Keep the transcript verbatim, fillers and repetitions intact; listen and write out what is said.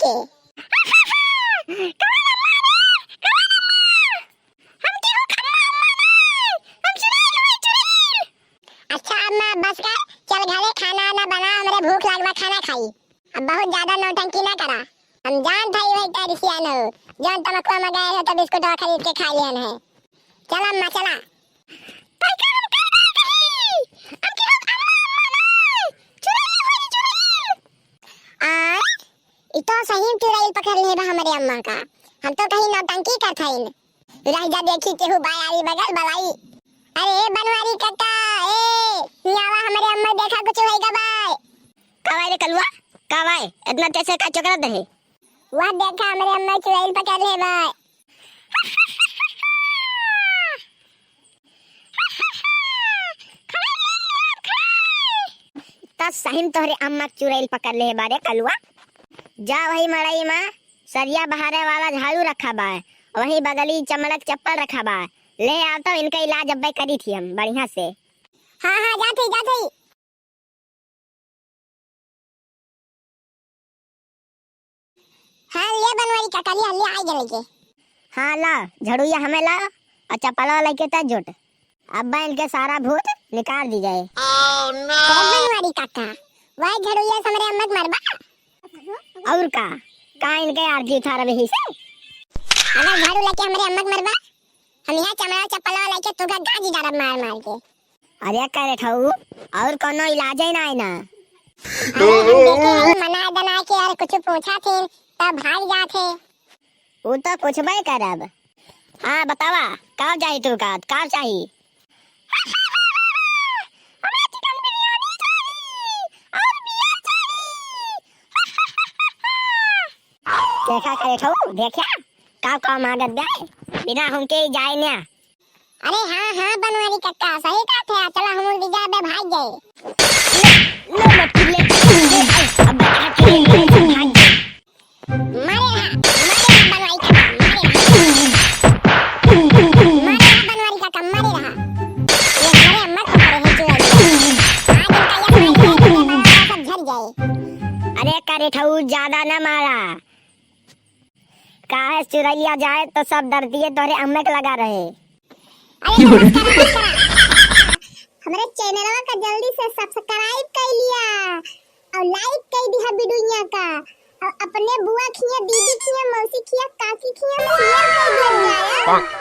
बाटे। कवन अम्मा रे? कवन अम्मा? हम केहू के अम्मा, अम्मा नाई, हम चुड़ैल हई, चुड़ैल। अच्छा अम्मा, बस कर, चल घरे खाना वाना बना, हमरे भूख लाग बा, खाना खाई। अब बहुत ज्यादा नौटंकी ना करा, हम जानत हई वही टैरिसियन हो, जौन तमकुआ मंगाए हो तो बिस्कुटवा खरीद के खा लिहन है। चल अम्मा, चला। तोहके हम कह दे कही, अब की हम अम्मा, अम्मा नाई, चुड़ैल हई, चुड़ैल। आ, ई तो सही में चुड़ैल पकड़ ले बा हमरे अम्मा का। हम तो कहीं नौटंकी करत हईन। रह जा, देखी केहू बायारी बगल बलाई। अरे ए बनवारी काका, ए, हियाँ आवा, हमरे अम्मा देखा कुछ होई का बाय। का बाय रे कलुआ? का बाय? इतना तेज से का चकरात है? वह देखा, हमरे अम्मा चुड़ैल पकड़ ले बाय। त सही में तोहरे अम्मा के चुड़ैल पकड़ ले बारे कलुआ। जा वही मड़ई में सरिया बहारे वाला झाड़ू रखा बा, वही बगली चमड़क चप्पल रखा बा, ले आव तो इनका इलाज अब्बे करी थी हम बढ़िया से। हाँ, हाँ, जात हई, जात हई। हाँ, ले बनवारी काका, ले, ले, आ गए लेके। हाँ, ला, झड़ुइया हमें ला, और चप्पलवा लेके तब जुट। अब्बे इनके सारा भूत निकाल दी जाए। Oh, no! अरे बनवारी काका, वही झड़ुइया से हमरे अम्मा के मरबा? और का? का इनके आरती उतारब ही से? अगर झाड़ू लेके हमरे अम्मा के मरबा, हम यहाँ चमड़ा चप्पलवा लेके तुमका गाजी डालब मार मार के। अरे करे ठऊ, और कोनो इलाज ही ना है ना? अरे हम देखे हैं मना दना के और कुछ पूछा थे तब भाग जात है। उ तो पूछबे करब। हाँ बतावा, का चाही तुमका, का चाही? हमरा चिकन बिरयानी चाही और बियर चाही। देखा करे ठऊ, देखा, का का मांगत जाए, बिना हमके ही जाए ना। अरे हाँ, हाँ, बनवारी कक्का, सही कहत है, चला हम उल्टी जाबे भाग जाए। ले, ले, ले, ले, ले, अब भाग के ले, ले, भाग जाए। मारे रहा, मारे रहा बनवारी कक्का, मारे रहा। मारे रहा बनवारी कक्का, मारे रहा। ये मारे मत पकड़े हैं चुड़ैल। आज इनका ये मारे रहा, ये मारे रहा, सब झड़ जाए। अरे करे ठऊ, ज्यादा ना मारा। काहे चुरैलिया जाए तो सब दर्दिये तोहरे अम्मे के लगा रहे। अरे नमस्कार, नमस्कार। हमरे चैनलवा का जल्दी से सब्सक्राइब कर लिया और लाइक कर दिया वीडियो का, और अपने बुआ खिया, दीदी खिया, मौसी खिया, काकी खिया शेयर कर दिया जाए।